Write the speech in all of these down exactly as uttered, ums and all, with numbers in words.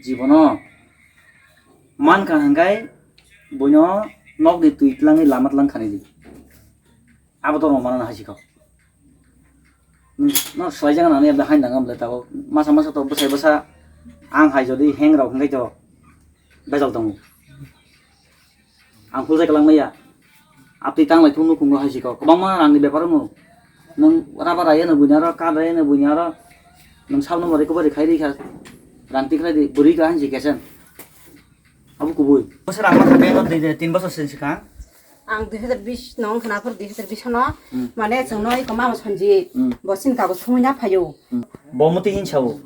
Jibono mankha hwnkhe buino nokni twi tlangwi lama tlang khanidi. Abo to rwmana hai sikho. No swlai jaga nang ya hai nang amle tabo masa masa to bwsai bwsa ang hai jodi heng rok hwnkhe to bejal tongo. Ang khulsai kwlangmaya. Aptwi tanglai thung nukhungo hai sikho. Kwbangma rangni bepar wngo. Nwng rubber rayano buini aro, kar rayano buini aro. Nwng sabno bo recovery khai rikha. Rang tikhlai di, bwrwi ka hai si kesen. Abo kubui. Bwswk rang mansa bag o dui, tin bosor se sikha. Ang dui hazar bish no wngkha na, phor dui hazar bish no. Hmm. Mane chwngno iko mama Sanji. Hmm. Bo sini kago sumui na phaio. Hmm. Bo muti hinsa o.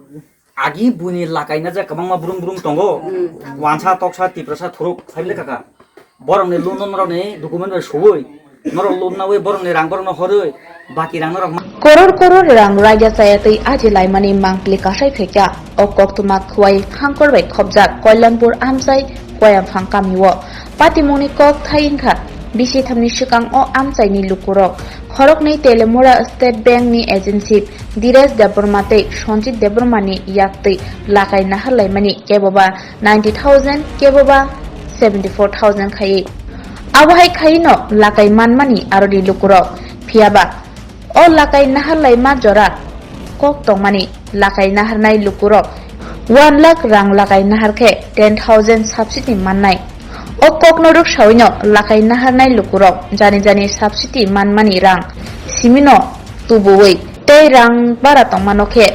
Agi buini lakai na je kwbangma brung brung tongo. Hmm. Wansa, toksa, tiprasa, thuruk, phaimle kaka. Borokni loan no norokni document bai suwi. Norok loan nawi borokni rang borokno horwi. Baki rang norok ma- Koror koror rang raida chayatwi aji laimani mangpili kasai phaikha. O koktwma khwai hangkor bai khopjak Koilanpur amchai Koyamphang kamio. Patimungni kok thai wngkha bisi thamni swkang o amchaini lukurok khoroknwi Telemura State Bank ni agency Dheeraj Debbarma tei Sanjit Debbarma ni yaktwi lakai nahar laimani keboba ninety thousand keboba seventy four thousand khaiwi. Abo hai khaino lakai manmani aroni lukurok. Phiyaba o lakai nahar laima jora kok tongmani lakai naharnai lukurok one lakh rang lakai nahar khe ten thousand subsidy mannai. O kokno rwksawino lakai naharnai lukurok jani jani subsidy manmani rang simino tubuwi tei rang bara tongmano khe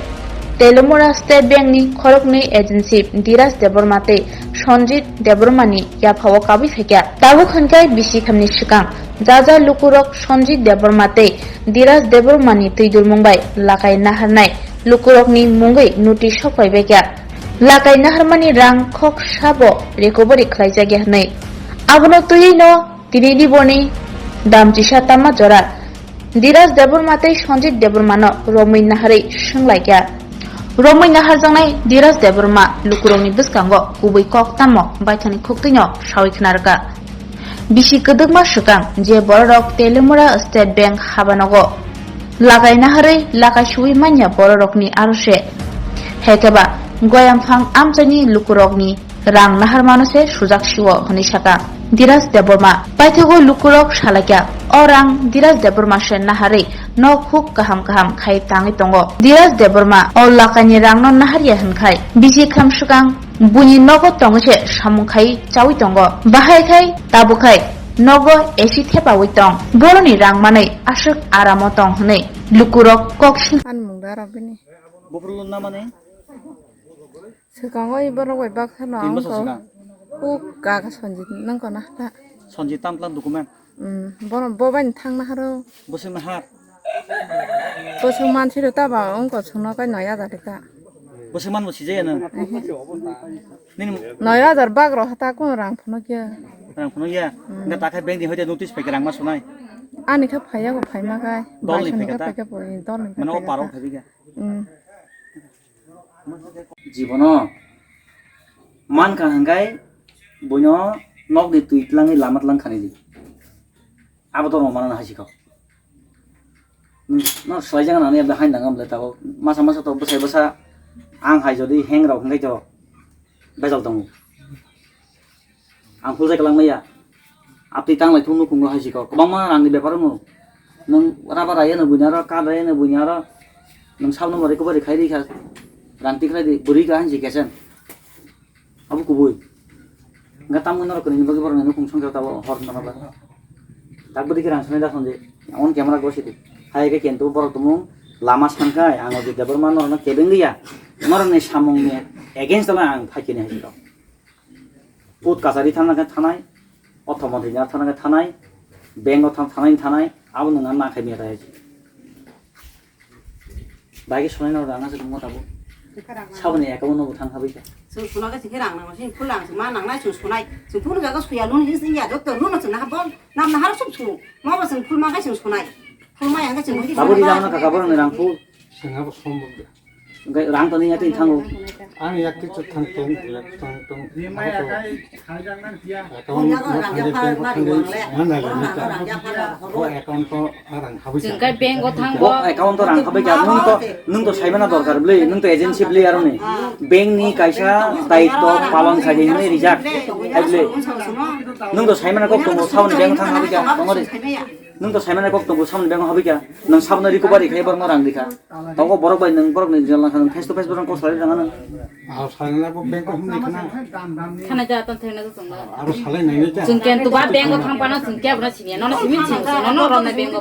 Telemura State Bank ni khoroknwi agency Dheeraj Debbarma tei Sanjit Debbarma ni yaphao kabwi phaikha. Tabuk hwnkhe bisi thamni swkang jaja lukurok Sanjit Debbarma tei Dheeraj Debbarma ni twidulmung bai lakai naharnai lukurokni mungwi notice sok phaibaikha. Lakai naharmani rang khok sabo recovery khlaijak ya hwnwi. Abono twiwi no tini ni boni damchisa tama jora Dheeraj Debbarma tei Sanjit Debbarma no romwi naharwi swnglaikha. Romwi naharjaknai Dheeraj Debbarma lukurokni bwskango kubui kok tamo baithani khuktwino sawi khna rwkha. Bisi kwdwkma swkang je bororok Telemura State Bank habanogo lakai naharwi lakai suwi manya bororokni aro se. Hekeba Goyamphang amchaini lukurokni rang naharmano se sujak sio hwnwi saka Dheeraj Debbarma. Paithago lukurok salaikha, o rang Dheeraj Debbarma se naharwi nok huk kaham kaham khai tangwi tongo. Dheeraj Debbarma o lakaini rangno naharya hwnkhai bisi kham swkang buini nogo tongwi se samung khai chawi tongo. Bahai khai tabuk khai nogo A C thepawi tong. Boroni rang manwi aswk aramo tong hwnwi lukurok kok sing. Ani mung da rw bini. Bufru lun na mani? Swkango borok bai baksa no. Tin bosor swkang. O kaka Sanjit nang kono hata. Sanjit tam tlang document. Hmm, bono bo bai thang na haro. Bosong na har. Bosong mansi ro ta ba ongko songno kai noya da ka. Bosong man bo sijaya na. Ehe. Nini noya da bag ro hata ko rang phono kya. Rang phono ya. Hmm. Nga ta khai bank ni hoite notice pai rang ma sunai. Ani kha phaya ko phai ma kai. Dol ni bai phai sani ka kha ta. Phai ka poi, dol ni kha Mane o phai ka paro ta. Phai ka. Hmm. Jibono mankha hwnkhe buino nokni twi tlangwi lama tlang khanidi. Abo to rwmana hai sikho. No swlai jaga nang ya hai nang amle tabo masa masa to bwsai bwsa ang hai jodi heng rok hwnkhe to bejal tongo. Ang khulsai kwlangmaya. Aptwi tanglai thung nukhungo hai sikho. Kwbangma rangni bepar wngo. Nwng rubber rayano buini aro, kar rayano buini aro. Nwng sabno bo recovery khai rikha. Rang tikhlai di, bwrwi ka hai si kesen. Abo kubui. Nga tamni norok kwnwi bagwi borokni nukhung songsa tabo hor mano ba. Tak bwdwi khe rang sanai da sonje. On camera go sidi. Hai khe kento borok tumung lama sankhai ang o Debbarma norokno kebeng liya. Norokni samungni against o ang phaikini hai sikho. Court kachari thangna khe thanai, ortho montri na thangna khe thanai, bank o thang thanai thanai, abo nwng nang khai miya dai. Bai khe sonai no rang aswk mo tabo. Saboni account no bo thang habai kha. Chwng suna khe chwng khe rang nang sing phul rang chwng ma nang nai chwng sunai. Chwng phul jaga suya lun list ya jotto lun chwng na bol. Nam na har suk su. Ma ba chwng phul ma khe chwng sunai. Phul ma yang khe chwng. Abo ri jana kaka borok ni rang phul. Sengha bo sombok de. Hwnkhe rang toni yatwi thango. Ang yak twi thang tong, yak thang tong. Account no thangwi bank o thangwi mana lai nai ta. Bo account o rang habwi. Chwng khe bank o thango. Bo account o rang habwi kha. Nwng to, nwng to saimana dorkar bwlwi, nwng to agency bwlwi aroni. Bank ni kaisa daitto palon khaidi hwnwi rijak. Hai bwlwi. Nwng to saimana kok tongo, saboni bank o thang habwi kha. Tongori. Nwng to saimana kok tongo, saboni bank o habwi kha. Nwng saboni recovery khai borokno rang rikha. Tongo borok bai nwng borokni jwng langkha, nwng face to face borokno kok salai rwna nang. Aro salai na bo bank o himni khana. Khana ja ton thena to tong. Aro salai nai nai ta. Chwng ken to ba bank o thang pano chwng kya bra sini. Nono simi chwng nono romna bank o.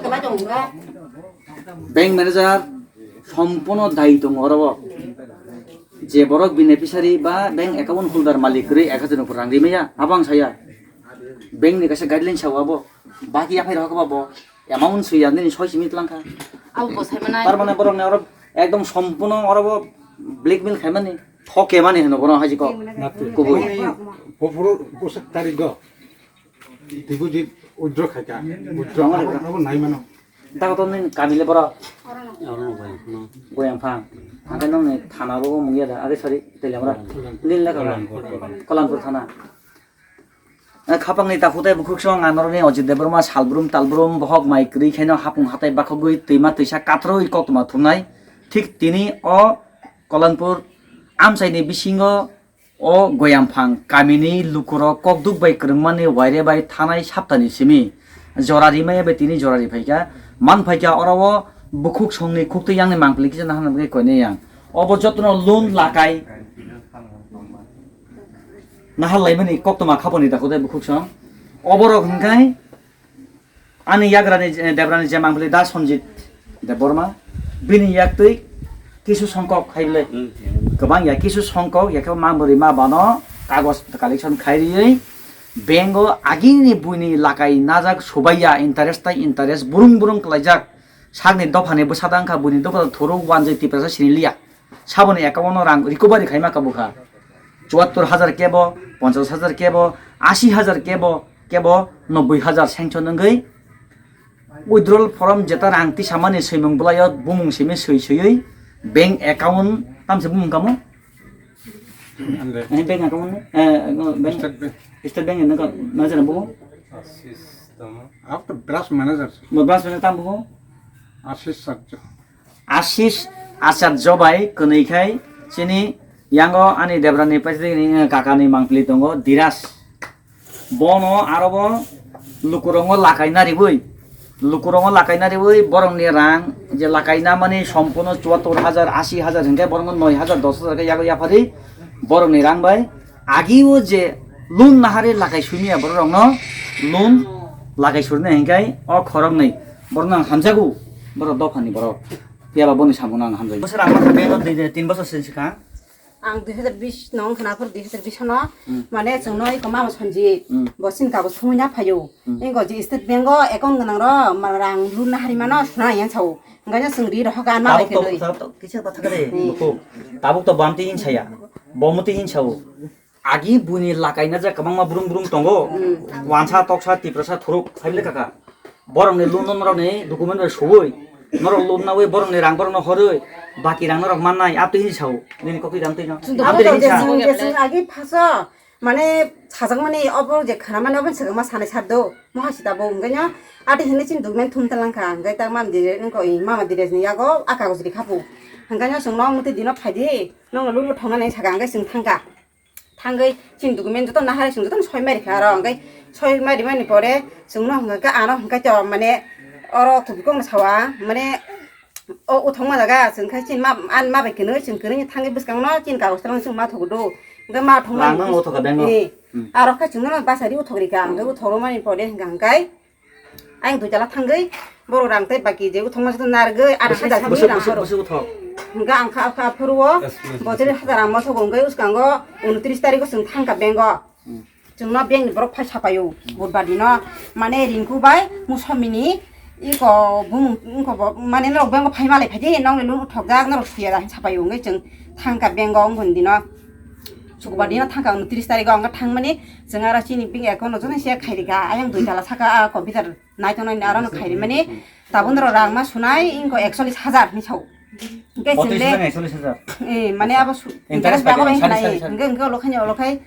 Bank manager sompono dai tongo oro bo. Je borok beneficiary ba bank account holder malik kwrwi ek hajar ni upor rang rimaya, abo ang saya. Bank ni kaisa guideline sao abo. Baki yaphai rok ba bo. Amount swi ya nini soi simi tlang kha. Abo bo sai manai. Tar mane borok ni oro ekdom sompono oro bo blackmail khai mani, thoke mani hino borok haji kok. Nati. Kubui. Bini bopuro bwswk tarik go. Deposit withdraw khai kha. Withdraw abo, abo nai mano. Dago to nini kamile borok. Goyang phang. Age nong ni thana bo mung ya da. Age sorry, Teliamura. Nini lekha. Kolanpur thana. Khapangni takhuk tei bukhuksong ang norokni Ajit Debbarma salbrum talbrum bohok mai kwrwi khaino hapung hatai bakhogwi twima twisa katharwi koktwma thumnai. Thik tini o Kolanpur amchaini bisingo o Goyamphang kamini lukurok kokduk bai kwrwngmani waire bai thanai saptani simi jora rimaya bai tini jora riphaikha. Manphaikha oro o bukhuksongni khuktwi yangni mangpili kisa nahana bagwi koinai yang. Obo jotono loan lakai. Nahal laimani koktwma khaponi takhuk tei bukhuksong. Oborok hwnkhe ani yagrani, eh, Debrani je mangpili da Sanjit Debbarma. Bini yaktwi kisu songkok hai bwle. Hmm. Kwbang ya kisu songkok, ya khe ma bwrwi ma bano kagoj collection khai riwi bank o agini buini lakai najak subaiya interest tai interest burung burung kwlaijak. Sakni dophani bwsa da wngkha buini dopha thuruk wanjwi Tiprasa sini liya. Saboni account o rang recovery khaima ka bukha. Chuattor hajar kebo, ponchas hajar kebo, asi hajar kebo, kebo nobboi hajar sanction wngwi withdrawal form jeta rang tisamani swimung bwlaio bumung simi swi swiwi bank account tamse bumung kamo? Ande. Eh, bank account ni? Eh, no, bank. State Bank. State Bank ni ka, na jana bo? Assis tamo. After branch manager. Mo branch manager tam bo? Assis Sarjo. Ashish Acharya bai kwnwi khai chini yango ani Debrani paisini kakani mangpili tongo Diras. Bono aro bo lukurokno lakai na ribwi, lukurokno lakai na ribwi borokni rang je lakai na mani sompono chuattor hajar, asi hajar hwnkhe borokno noi hajar, dos hajar khe yago yaphari borokni rang bai. Agi o je loan nahari lakai sumia borok rokno loan lakai surina hinkai o khoroknwi borok nang hamjago borok dophani borok. Phiya ba boni samung nang hamjago. Bosor ang ma thabi no dui tin bosor sin sikha. Ang dui hajar bis no wngkha na phuru dui hajar bis no. Hmm. Mane chwng no iko mama Sanjit. Hmm. Bo sin kago sumui na phaio. Hmm. Ingo je State Bank o account gwnang ro ma rang loan nahari mano suna yang sao. Hwnkhe no chwng ri rohor kha, ma bai khe dui. Tabuk to kisa kotha kare. Hmm. Buku. Tabuk to bamti hin saya. Bomuti hin sao. Agi buini lakai na jak kwbangma brung brung tongo. Hmm. Wansa, toksa, tiprasa, thuruk, phaible kaka. Borokni loan no norokni document bai suwi. Norok loan nawi borokni rang borokno horwi. Baki rang norok mannai, aptwi hin sao. Nini kokti dam twi no. Chwng to abo to jeswng, jeswng agi phaso. Mane sajakmani obo je khanamani obo swkangma sanai sar do. Moha sita bo hwnkhe no ati hinwi chini document thum talangkha. Hwnkhe ta mama dire, wngkha mama dire ni yago a kagoj rikha phu. Hwnkhe no chwngno muti dino phaidi. Nokno loan bo thongnani saka hwnkhe chwng thangkha. Thangwi chini document joto nahari chwng jotono soi mari kha aro hwnkhe soi mari mani pore chwngno hwnkha khe ano hwnkhe to mane oro thubui kokno sawa mane o uthok ma jaga chwng khe chini ma an ma bai kwnwi chwng kwnwi thangwi bwskangno chini kagoj talangno chwng ma thugo do hwnkhe ma thwngmani. Rang nang uthok ka bank o? Ni. Hmm. Aro khe chwngno bachari uthok rikha hwnkhe uthok rwmani pore hwnkha hwnkhe. Ayang dui tala thangwi borok rang tei baki je uthok masa narwgwi arang bwswk, khe dasi bwswk, rang bwswk, horo. Bwswk uthok. Hwnkha ang kha, kha phuru o bochori hajar rang mosok wngwi uskango unotris tarikh o chwng thangkha bank o. Hmm. Chwngno bank ni borok phai sapaio budbar dino mane Rinku bai Musomini iko bumung iko bo mane norok bank o phai malai phaidi nokni loan uthokjak norok suya da hin sapaio wngwi chwng thangkha bank o wngkha dino. Sukbar dino thangkha unotris tarikh o wngkha thangmani chwng aro chini bank account o joto se khairikha ayang dui tala saka a computer. Naitongnai ni aro no khairi mani tabuk norok rang ma sunai wngkha ekchollis hajar hinwi sao. Hwnkhe chwng le, ekchollish hajar. Eh, mane abo su-, interest interest bai bai khe bai sari, sari, sari. Hwnkhe, hwnkhe olo khaino, olo khai,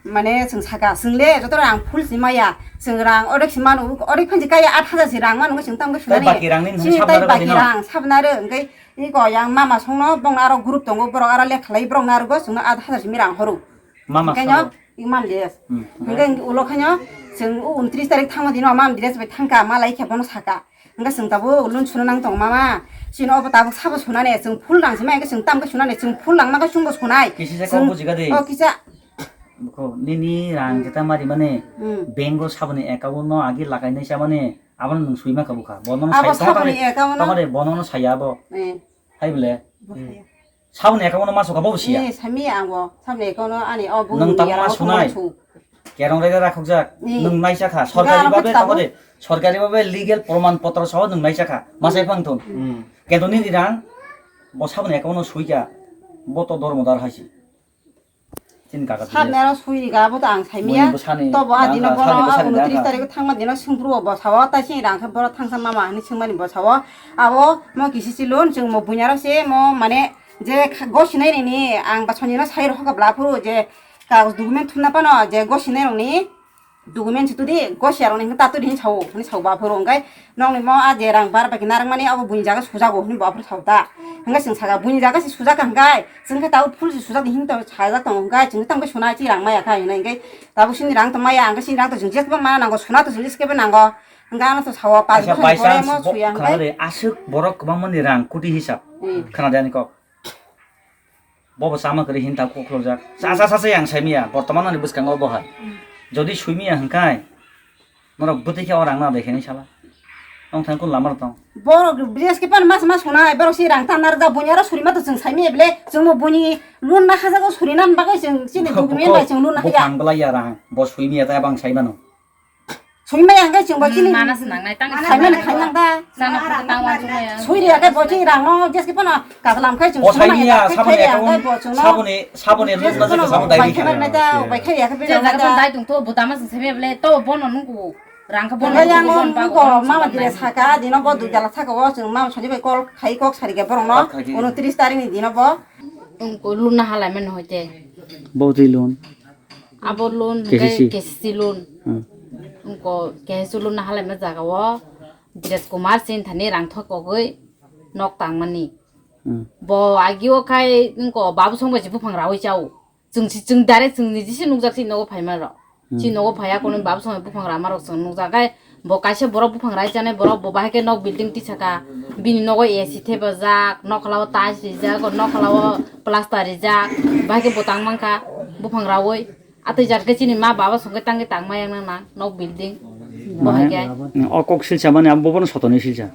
mane chwng saka, chwng le joto rang full si maya, chwng rang odek si manu, odek phansi kaya aat hajar si rang manu, hwnkhe chwng tamo khe sunani. Baki rang ni chini sab tai narwk baki dino. Rang sab narwk, hwnkhe iko yang mama songno, bongno aro group tongo, borok aro lekha lai, borok narwgo, chwngno aat hajar simi rang horo. Mama hwnkhe sabo. I mam dress. Hmm. Hwnkhe ulo khaino chwng o untris tarik thangma dino mam dress bai thangka, ma lai khe bono saka. Hwnkhe chwng tabuk loan suna nang tongo mama. Chini obo tabuk sabo sunani, chwng full rang sima hwnkhe chwng tamkhe sunani, chwng full rang makhe chwngbo sunai. Kisi se kok bujiga de. O kisa. Bukho, nini rang jeta mari mani Hmm. bank o saboni account no agi lagai nai sa mani, abono nwng sui ma kha bukha. Bono no abo sai, saboni tongmani, account no tongmani bono no sai abo. Eh. Hai bole. Bo saya. Saboni account no ma sokha bo siya. Eh, sami ang bo. Saboni account no ani o bu nwng ni tamo ma sunai. Kerong rega rakhokjak. Ni. Nwng naisa kha. Sorkari babe tamo de. Sorkari babe legal proman potro saho nwng naisa kha. Ma sai phang thun. Hmm. Kento nini rang bo saboni account no sui kha. Bo to dormo dar haisi. Chini kaka. Sabni aro sui riga bo to ang saimiya. Boni bo sani. To bo a dino bono a unotris tarik thangma dino sungpru bo sawo tai sini rang khe boro thangsa mama hani sungmani bo sawo. Abo mo kisi si loan chwng mo bunya ro se mo mane je kha-, gosinai rini ang ba sonino sai rokha bla phuru je kagoj document thumna phano je gosinai rokni document si tudi gosi aroni hwnta tudi hin sao hwnwi sao ba phuru hwnkhai nokni mo a je rang bar bai narwkmani abo buini jaga sujago hwnwi bo aphuru sao ta hwnkhai chwng saka buini jaga si sujak hwnkhai chwng khe tabuk full si sujak di hin to sajak tongo hwnkhai chwng tamo khe suna chi rang maya kha hwnwi hwnkhai tabuk sini rang to maya hwnkhai sini rang to chwng jeskhe mana nango suna to chwng jeskhe nango hwnkhai ano to sao pas bochor ni pore mo suya hwnkhai. Aswk borok kwbangmani rang koti hisab khna de ani kok. Bobo sama kwrwi hinta kok khulokjak. Sa, sa, sa, sa, yang saimiya. Bortoman ani bwskango bo hai. Jodi suimiya hwnkhe, norok bwtwi khe o rang na dekhe ni sala. Nong thang kun lamar tong. Borok dress khe pan mas mas hwnai, borok si rang tan narwk da, buini aro suri ma to chwng saimiya bele, chwng bo buini loan na hajago suri nan bagwi chwng chini document bai chwng loan na haya. Buphang bwlai ya rang, bo suimiya ta bang saimano. Sumimaya hwnkhe chwngbo chini mana se nangnai tang saimani khaimang da. Sana photo tang wansukmaya. Sui riya khe bo chini rangno jeske phano kasalam khai chwng sumimaya khe saboni account, saboni, saboni loan na jaka saboni direct khai. Bai khai ya khe je jaga phano dai tong to bo tama se sebe ble to bono nungku rang khe bono yang nungku mama dire saka dino bo dujala saka o chwng mama sadi bai call khai kok sari khe borokno unotris tarik ni dino bo. Loan na halai mano hoite. Bo twi loan. Abo loan hwnkhe K C C. K C C loan. Hmm. Wngkha K C C loan no halaima jaga o Dres Kumar Singh thani rang thok kogwi nok tangmani. Hmm. Bo agio khai wngkha Babu Song bai se buphang rawi chao. Chwng si, chwng direct chwng niji se nukjak si nogo phaima rok. Hmm. Si nogo phaiya kono Babu Song bai buphang rama rok chwng nukjak khai Bo kaisa borok buphang rai chanai borok, bo bahai khe nok building tisaka, bini nogo A C thepajak, nokhlao tiles rijak, nokhlao plaster rijak, bahai khe bo tang mankha buphang raui. Atwi jat khe chini ma baba songkhe tangkhe tangma yang nang nok building. Bo hai khe. O kok silsa mani abo bono sotoni silsa.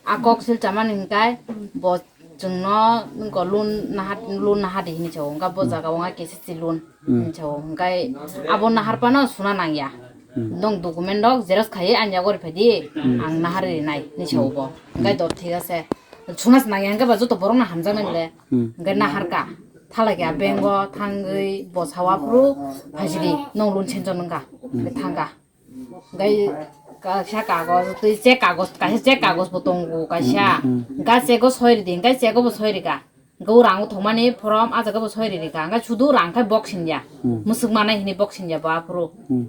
A kok silsa mani hwnkhe bo chwngno wngkha loan naha, loan naha di hinwi sao, wngkha bo jaga o wngkha K C C loan. Hmm. Hinwi sao, hwnkhe abo nahar phano suna nangya. Hmm. Nwng document rok xerox khaiwi ani yago rwphai di, hmm, ang nahar rinai, hinwi sao bo. Hwnkhe do thik ase. Suna se nangya, hwnkhe ba joto borok no hamjaknai le. Hmm. Hwnkhe nahar kha. Thala khe a bank o thangwi bo sao aphuru phaisidi, nwng loan sanction wngkha. Hmm. Hwnkhe thangkha. Hwnkhe kaisa kagoj, twi check kagoj, kaisa check kagoj bo tongo, kaisa. Hmm, hmm, hmm. Hwnkhe check o soi ridi, hwnkhe check o bo soi rikha. Hwnkhe o rang o thokmani form ah jaga bo soi ri rikha. Hwnkhe sudu rang khai boxing ya. Hmm. Mwswk manai hinwi boxing ya bo aphuru. Hmm.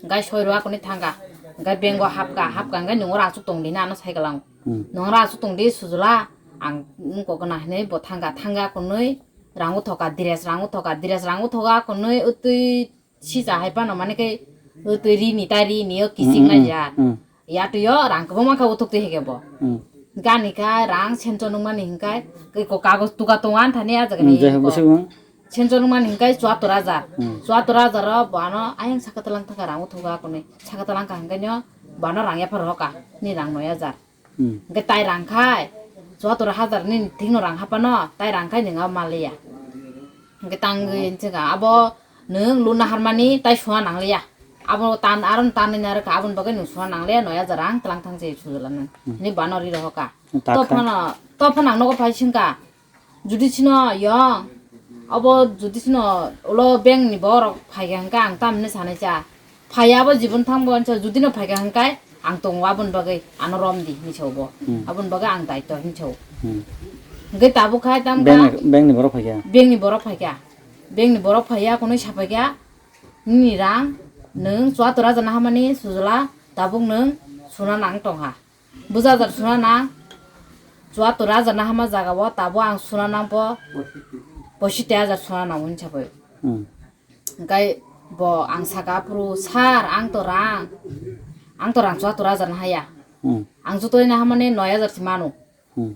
Hwnkhe soi rwak hwnwi thangkha. Hwnkhe bank o hapkha, hapkha hwnkhe nwng oro aswk tong di hinwi ano sai kwlango. Hmm. Nwng oro aswk tong di sujula, ang wngkok gana hinwi bo thangkha, thangkha hwnwi rang o thoka, dress rang o thoka, dress rang o thoka hwnwi o twi Sisa hai phano mani khe o twi rini ta rini o kiching na ya. Hmm, hmm. Ya twi o rang kwbangma kha uthuk twi hike bo. Hmm. Gani kha rang sencho nung mani hingkai ko kagoj tuka tongo ani thani a jaga ni. Hmm, jai ho ko. Bwswk nung? Sencho nung mani hingkai chuattor hajar. Hmm. Chuattor hajar o bo ano ayang saka talang thaka rang uthuka kwnwi. Saka talang kha hingkai no bo ano rang yaphar hoka ni rang noi hajar. Hmm. Hwnkhe tai rang khai, chuattor hajar ni thikno rang haphano, tai rang khai nwng abo manliya. Hwnkhe tangwi wngkha abo nwng loan naharmani tai suna nangliya. Abo tan, aro tan nini aro kha, aboni bagwi nwng suna nangliya, noi hajar rang tlang thang se sujla nwng. Hmm. Hwnwi bano ri rohorkha. Hmm, ta kha. Tophano, tophano ang nogo phai singkha. Jodi sino yong, abo jodi sino ulo bank ni borok phaikha hwnkhe ang tamni sanai cha. Phaiya abo jibon thangbo hinsa jodi no phaikha hwnkhe ang tongo aboni bagwi ano rom di hinwi sao bo. Hmm. Aboni bagwi ang daityo hinwi sao. Hmm. Hwnkhe tabuk khai tam kha. Bank ni, bank ni borok phaikha. Bank ni borok phaikha. Bank ni borok phaiya, kunui saphaikha. Nini rang nwng chuatur hajar nahamani sujla, tabuk nwng suna nang tongkha. Buja hajar suna nang, chuatur hajar nahama jagao tabuk ang suna nang po, poisoti hajar suna nang hwnwi saphai. Hmm. Hwnkhe bo ang saka aphuru, "Sir, ang to rang, ang to rang chuatur hajar nahaya. Hmm. Ang jotoi nahamani noi hajar si manu." Hmm.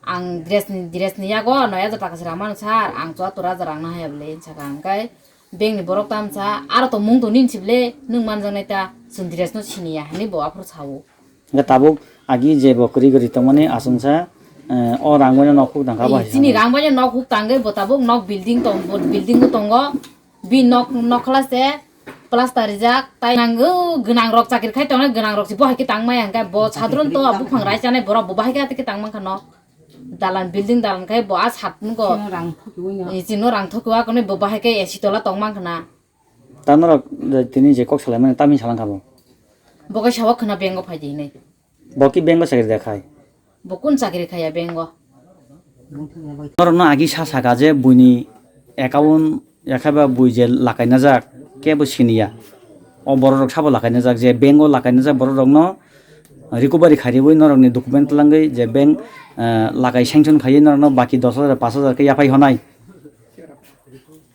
Ang dress ni, dress ni yago noi hajar taka se rang mano sir, ang chuatur hajar rang nahaya bole, hinwi saka. Hwnkhe bank ni borok tamsa, "Aro to mung to nini si bole, nwng manjaknai ta, chwng dress no siniya," hinwi bo aphuru sao. Hwnkhe tabuk agi je bo kwrwi kwrwi tongmani achomsa, eh, o rang bai no nok huk tangkha bo hai chini sao. Rang bai no nok huk tangwi bo tabuk nok building tong, bo building bo tongo. Bini nok, nok khlai se plaster rijak, tai nang, o, gwnang rok chakri khai tongnai, gwnang rok se bo hai khe tang maya, hwnkhe bo sadron to buphang rai chanai borok bo bahai khe tang mankha nok. Dalan, building dalan khai bo a sat nugo. Chino rang thokiwi no. E, chino rang thokiwa kwnwi bo bahai khe A C tola tong mankha na. Ta norok je tini je kok salaimani tamni salang kha bo? Bo khe sawa khwna bank o phai di hinwi. Bo ki bank o chakri da khai? Bo kun chakri khaiya bank o? Norokno agi sa saka je buini account yakhai ba bui je lakaina jak kebo siniya. O borok rok sabo lakaina jak je bank o lakaina jak borok rokno recovery khairiwi norokni document twlangwi je bank, eh, lakai sanction khaiwi norokno baki dos hajar, pash hajar khe yaphai honai.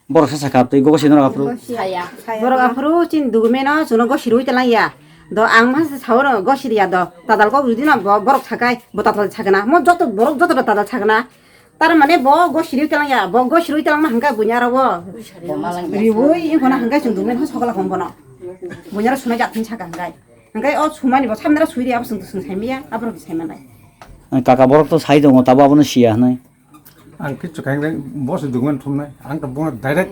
Borok sa sakha twi gosi norok aphuru. Saya. Borok aphuru chini document no chwngno gosi rwi twlang ya. Do ang ma se sao no gosi ya do. Tadal kok rwdi na bo-, borok sakai bo tadal sakna. Mo joto borok joto tadal sakna. Tar mane bo gosi rwi twlang ya. Bo gosi rwi twlang ma hangka bunya ro bo. Riwi iko na hangka chwng document ho sokla kom bono. Bunya ro suna jat thing saka hangkai. Hangkai o sumani bo samne ro sui ri abo chwng chwng sai miya. Abo rok sai manai. Kaka borok to sai tongo tabo abono siya hinwi. Ang kichu khainai, boss document thumnai, ang to bono direct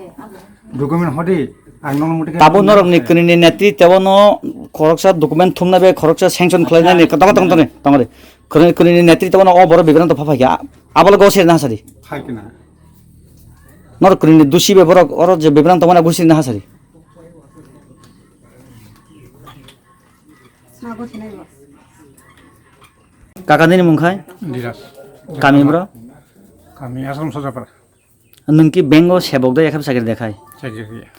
document hodi, ang nono muti khe Tabo norokni kwnini netri tebo no khoroksa document thumna be khoroksa sanction khlainani tongo, tongo, tongo, tongo de. Kwnini, kwnini netri tebo no o borok bibranto phaphai kha, abole gosir na hasari. Phai kina. Norok kwnini dusi be borok oro je bibranto mana gosir na hasari. Kaka nini mung khai? Diras. Kami bro? Kami Asam Sojapara. Nwng ki bank o sebok de yakhap sakir de khai? Sakir ya.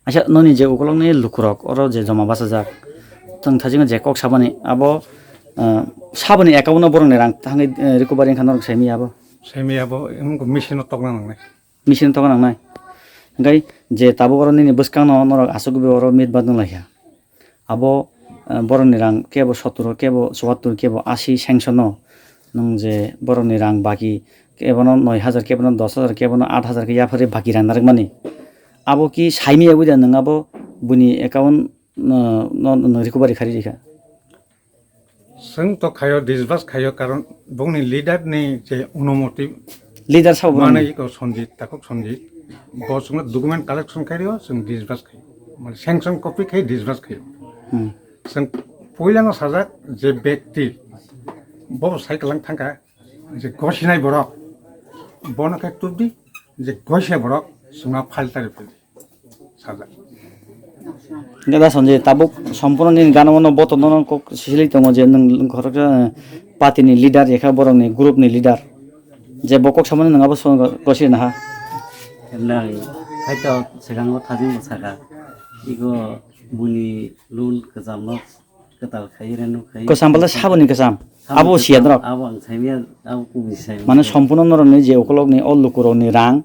Acha noni je ukolok ni lukurok oro je joma bachajak. Tong thajing je kok sabani abo, ah, sabani account no borok ni rang thangwi, eh, recovery wngkha norok semi abo. Semi abo, wngkha machine o tokna nangnai. Machine tokna nangnai. Hingkai je tabuk oro nini bwskang no norok aswk bai oro mit badung laikha. Abo, eh, borokni rang kebo sottor, kebo chuattor, kebo asi sanction no. Nwng je borokni rang baki kebono noi hajar, kebono dos hajar, kebono aat hajar khe yapharwi baki rang narwkmani. Abo ki saimaya wi da nwng abo buini account no, no, no recovery kharwi rikha? Chwng to khaio, disburse khaio, karon bongni leader ni je onumoti Leader sabo manwi borokni? Iko Sanjit, Takhuk Sanjit. Bo chwngno document collection khaio, chwng disburse khaio. Mane sanction copy khai disburse khaio. Hmm. Chwng puilano sajak je bekti, bo sai kwlang thangkha, je gosinai borok, bono khe tubdi, je gosia borok, chwngno file tari phildi. Sajak. Hingke da Sanjay, tabuk sompurno nini gana mano boto nono kok sisili tongo je nwng khoroksa, eh, party ni leader, ekha borok ni group ni leader. Je bo kok samani nwng abo song gosi naha. Nang, haito sekango thajing bo saka. Iko buni lul kwcham no kwtal khai reno khai. Kwcham bwlai saboni kwcham. Saboni abo siya kwcham, norok. Abo ang saimya, abo kubui saimya. Mane sompurno norok ni je ukolok ni o lukurok ni rang,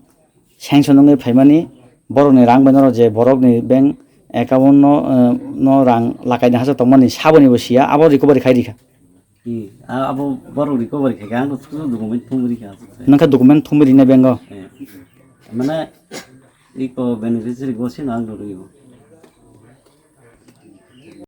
sanction wngwi phaimani, borokni rang bai norok je borokni bank account no, eh, no rang lakaina hachal tongmani saboni bo siya, abo recovery khai rikha. Hmm, a-, abo borok recovery khai kha, ang to thukjak document thumwi rikha. Nangkha document thumwi rina bank o? Eh, mane, iko beneficiary go sino ang rwgwi bo.